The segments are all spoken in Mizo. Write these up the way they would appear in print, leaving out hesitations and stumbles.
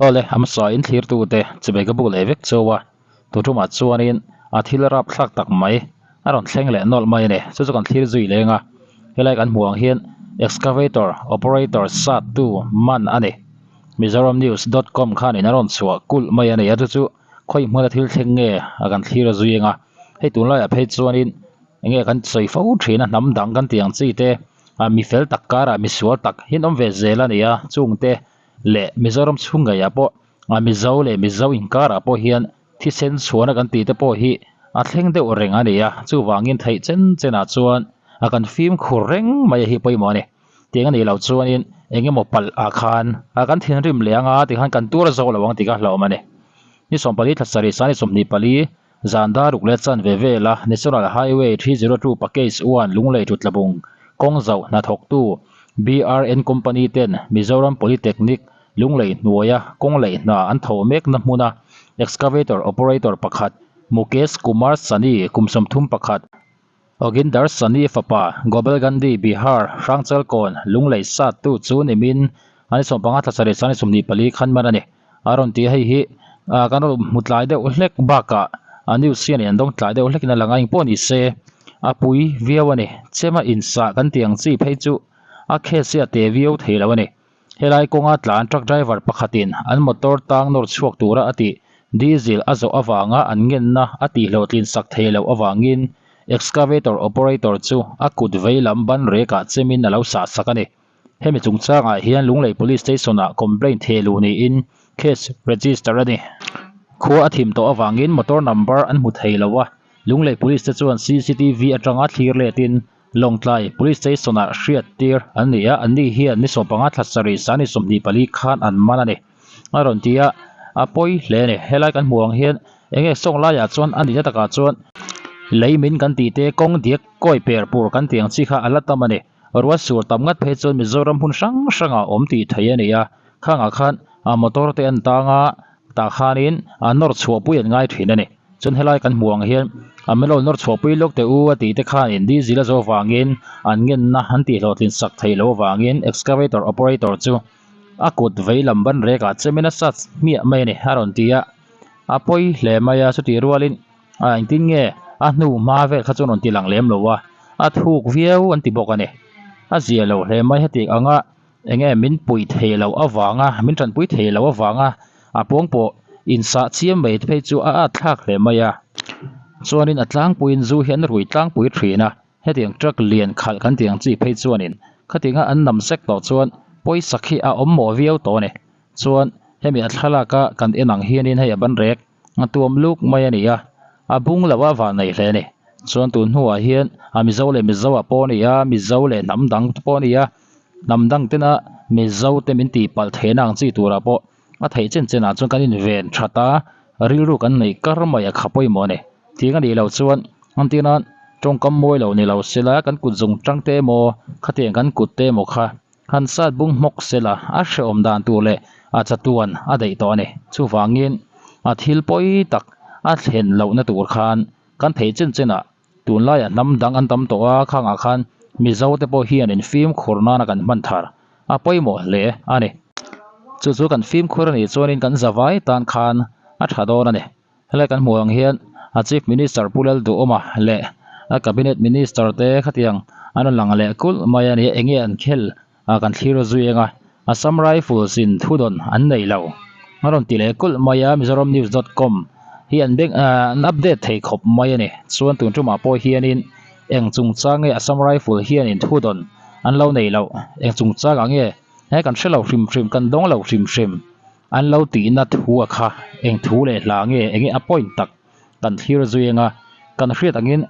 Awle, a hmasa in thlirtute chubei ka buk leh vek chauh a, tuṭumah chuanin a thil rapthlak tak mai a rawn thleng leh nawlh mai a ni. Chu chu kan thlir zui leng a, helai kan hmuh ang hian excavator operator sat tu man a ni. Mizoramnews dot com khanin a rawn chhuah kulh mai a ni a, chu chu khawi hmuna thil thleng nge a kan thlir zui ang a. Hei tunlaiah phei chuanin enge kan sawi fo thin a, hnam dang kan tih ang chi te ah mi fel tak karah mi sual tak hi an awm ve zel a ni a, chungte leh Mizoram chhung ngeiah pawh ah Mizo leh Mizo inkarah pawh hian thisen chhuahna kan tih te pawh hi a thleng deuh reng a ni a, chuvangin theih chen chenah chuan a kan fimkhur reng mai a hi pawimawh a ni. Tiang a nih loh chuanin eng emaw palh ah khan ah kan thinrim leh anga tikhan kan tur a zawk lo ang tih kha hlauhawm a ni. Ni 14 thla sarih sani 24 Zan dar ruk leh chan ve vela National Highway 302 Package 1 Lunglei to Tlabung kawng zauh hnathawktu BRN Company ten Mizoram Polytechnic Lunglei hnuaia kawng leih hna an tho mekna hmuna Excavator Operator pakhat Mukesh Kumar Sani kum 31 Ogindar Sani fapa Gobel Gandhi Bihar Hrangchalkawn Lunglei sattu chu nimin an 15 thla sarih sani 24 khan man a ni. A rawn ti a hei hi ah kan rawn hmu tlai deuh hlek bakah a news hian an dawng tlai deuh hlek in a lang a engpawh ni se a pui viau a ni chema insah kan tih ang chi phei chu a case hi a te viau thei lo a ni helai kawnga tlan truck driver pakhatin an motor tang nawr chhuak tura a tih diesel a zawh avanga an ngenna a tih hlawhtlin sak thei loh avangin excavator operator chu a kut vei lam ban rekah chemin a lo sah sak a ni. Hemi chungchangah hian Lunglei Police Station-ah complaint theh luh niin case register a ni. Khua a thim tawh avangin motor number an hmu thei lo a, Lunglei Police te chuan cctv atanga thlir letin Lawngtlai Police Station-ah hriat tir an ni a, anni hian ni 15 thla sarih sani 24 khan an man a ni. A rawn ti a, a pawi hle a ni. Helai kan hmuh ang hian eng nge sawng laiah chuan a nihna takah chuan lei min kan tih te kawng diak kawi per pur kan tih ang chi kha a la tam a ni. Ruat sur tam ngat phei chuan Mizoram hmun hrang hrangah awm tih theih a ni a, khangah khan a motor te an tang a, tah khanin a nawr chhuah pui an ngai thin a ni. Chuan helai kan hmuh ang hian a melo nawr chhuah pui lawk teh u a tih te khanin diesel a zawh vangin an ngenna an tih hlawhtlin sak theih loh avangin excavator operator chu a kut vei lam ban rekah chemin a sat hmiah mai a ni a rawn ti a, a pawi hle mai a chutih rualin A engtin nge a hnu hma vel kha chuan rawn ti lang lem lo a, a thuk viau an ti bawk a ni. A zia lo hle mai heti anga eng nge min pui thei loh avanga min tanpui thei loh avanga a pawng pawh insah chiam mai te phei chu a at thlak hle mai a. Chuanin a tlangpuiin zu hi an rui tlangpui thin a, hetiang truck lian khalh kan tih ang chi phei chuanin khatianga an nam sek tawh chuan pawisa khi a awm mawh viau tawh a ni. Chuan hemi a thlalaka kan en ang hianin hei a ban rek. A tuam luk mai a ni a, a bung loh a vah nei hle a ni. Chuan tun hnuah hian a Mizo leh Mizo ah pawh a ni a, Mizo leh hnam dang te pawh a ni a, hnam dang tena Mizo te min tih palh theihna ang chi turah pawh a theih chen chenah chuan kan inven that a, rilru kan neih kar mai a kha pawimawh a ni. Thing a nih loh chuan engtin nan tawngkam mawi lo ni lo sela kan kut zung tang te emaw khatiang kan kut te emaw kha Han sat bung hmawk sela a hrehawm dan tur leh a chatuan a daih tawh a ni. Chuvangin a thil pawi tak a thlen lohna tur khan kan theih chen chenah tunlaiah hnam dang an tam tawh a, khangah khan Mizo te pawh hianin fimkhur nana kan hman thar a pawimawh hle a ni. Chu chu kan fimkhur a nih chuanin kan zavai tan khan a tha dawn a ni. Helai kan hmuh ang hian a Chief Minister Pu Lalduhawma leh a Cabinet Minister te khatiang an rawn lang leh kulh mai a ni. Enge an khel ah kan thlir zui ang a, Assam Rifles in thudawn an nei lo a rawn ti leh kulh mai a, Mizoramnews dot com hi an beng ah an update thei khawp mai a ni. Chuan tun tumah pawh hianin eng chungchang nge Assam Rifle hianin thudawn an lo nei loh, eng chungchang ah nge he kan hre lo hrim hrim, kan dawng lo hrim hrim. An lo tihna thu a kha eng thu leh hla nge enge a point tak kan thlir zui anga kan hriat angin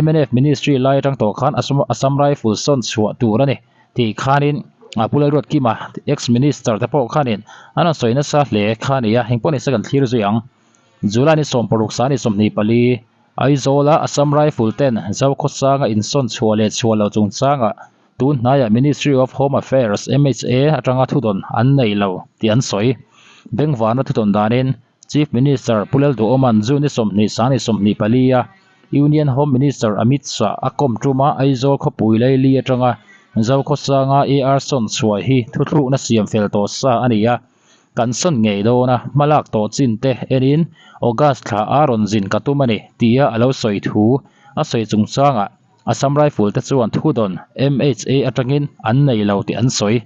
mnf ministry lai atang tawh khan Assam Rifle sawn chhuah tur a ni tih khanin Pu Lalruatkima ex minister te pawh khanin an rawn sawi nasa hle kha a ni a, engpawh nise kan thlir zui ang. July ni 16 sani 24 Aizawla Assam Rifle ten Zokhawsanga insawn chhuah leh chhuah loh chungchangah Tun hnaiah Ministry of Home Affairs, MHA, atanga thudawn an nei lo tih an sawi. Bengvarna thudawn danin Chief Minister Pu Lalduhawma'n June 20 sani 24 a Union Home Minister Amit Shah a kawm tuma Aizawl khawpui Laili atanga Zokhawsanga AR sawn chhuah hi thuthlukna siam fel tawh sa a ni a. Kan sawn ngei dawn a, hmalak tawh chin te enin August thla a rawn zin ka tum a ni, tia a lo sawi thu a sawi chungchangah Assam Rifle te chuan thudawn MHA atangin an nei lo tih an sawi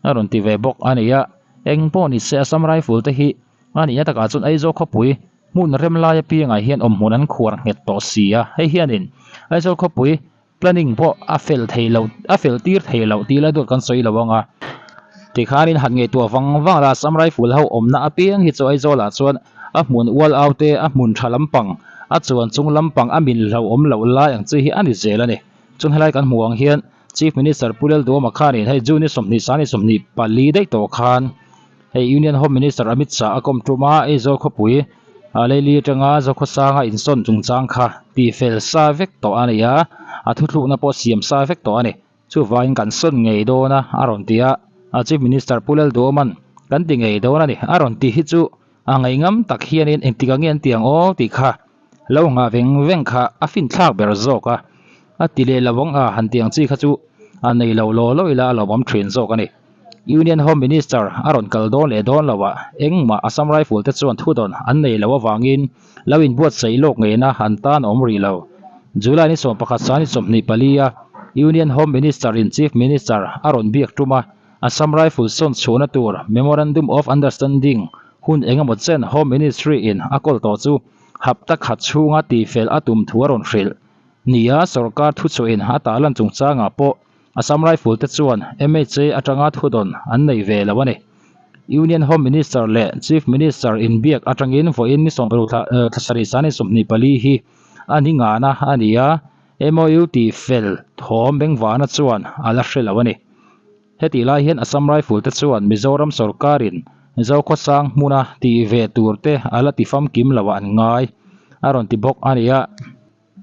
a rawn ti ve bawk a ni a. Eng pawh ni se Assam Rifle te hi a nihna takah chuan Aizawl khawpui hmun rem lai apiangah hian awmhmun an khuar nghet tawh si a, hei hianin Aizawl khawpui Planning pawh a fel thei lo, a fel tir thei lo tih lai dawt kan sawi lo ang a. Tikhanin han ngaihtuah vang vang la, Assam Rifle ho awmna apiang hi chu Aizawlah chuan a hmun ual au te, a hmun tha lampang, a chuan chung lampang a min hlauhawm loh lai ang chi hi a ni zel a ni. Chuan helai kan hmuh ang hian Chief Minister Pu Lalduhawma khanin hei June ni 20 sang ni 24 daih tawh khan hei Union Home Minister Amit Shah a kawm tum a, Aizawl khawpui Leili atanga Zokhawsanga insawn chungchang kha tihfel sa vek tawh a ni a, a thuthlukna pawh siam sa vek tawh a ni. Chuvangin kan sawn ngei dawn a, a rawn ti a. Chief Minister Pu Lalduhawman kan ti ngei dawn a ni, a rawn ti hi chu a ngaihngam tak hianin engtik ang nge an ti ang aw tih kha lo nghah veng veng kha a finthlak ber zawk a, a ti leh lo ang a han ti ang chi kha chu a nei lo law law ila a lawmawm thin zawk a ni. Union Home Minister a rawn kal dawn leh dawn lo a, engmah Assam Rifle te chuan thudawn an nei loh avangin lo inbuatsaih lawk ngeina an tan a awm rih lo. July ni 11 sang ni 24 a Union Home Minister in Chief Minister a rawn biak tum a, Assam Rifle sawn chhuahna tur Memorandum of Understanding hun engemaw chen Home Ministry in a kawl tawh chu hapta khat chhunga tihfel a tum thu a rawn hrilh nia sorkar thuchhuahin a tahlan chungchangah pawh Assam Rifle te chuan MHA atanga thudawn an nei ve lo a ni. Union Home Minister leh Chief Minister inbiak atangin vawiin ni 16 thla thlasarih sani 24 hi a ni ngana a ni a, MOU tihfel thawm bengvana chuan a la hre lo a ni. Hetih lai hian Assam Rifle te chuan Mizoram sorkarin Zokhawsang hmuna tih ve tur te a la tifamkim loh ah an ngai a rawn ti bawk a ni a.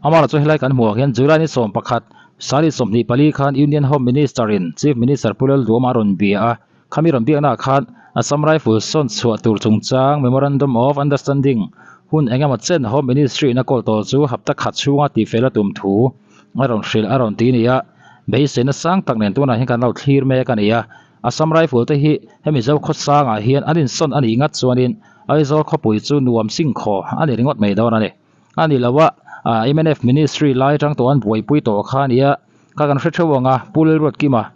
Amah chu helai kan hmuh ang hian July ni 11, sali 24 khan Union Home Minister in Chief Minister Pu Lalduhawma a rawn bia a, khami rawn biaknaah khan Assam Rifle sawn chhuah tur chungchang Memorandum of Understanding hun engemaw chen Home Ministry in a kawl tawh chu hapta khat chhunga tihfel a tum thu a rawn hrilh a rawn ti a ni a, beiseina sang tak nen tunah hian kan lo thlir mek a ni a. Assam Rifle te hi hemi Zokhawsangah hian an insawn a nih ngat chuanin Aizawl khawpui chu nuam singkhaw a ni ringawt mai dawn a ni. A ni lo a, mnf ministry lai atang tawh an buaipui tawh kha a nia, kha kan hre theuh ang a, Pu Lalruatkima,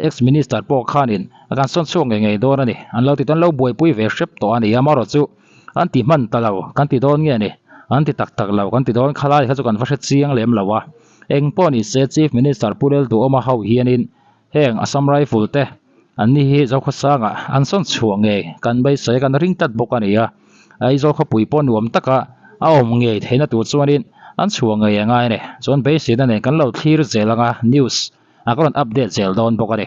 ex minister pawh khanin a kan sawn chhuak ngei ngei dawn a ni, an lo ti dawn lo buaipui ve hrep tawh a ni a, amaherawh chu an ti hman ta lo kan ti dawn nge ni, an ti tak tak lo kan ti dawn khalai kha chu kan va hre chiang lem lo a, eng pawh ni se Chief Minister Pu Lalduhawma ho hianin heng Assam Rifle te an ni hi Zokhawsangah an sawn chhuah ngei kan beisei kan ring tlat bawk a ni a, Aizawl khawpui pawh nuam taka a awm ngei theihna tur chuanin an chhuah ngei a ngai a ni. Chuan beiseina nen kan lo thlir zel anga news a ka rawn update zel dawn bawk a ni.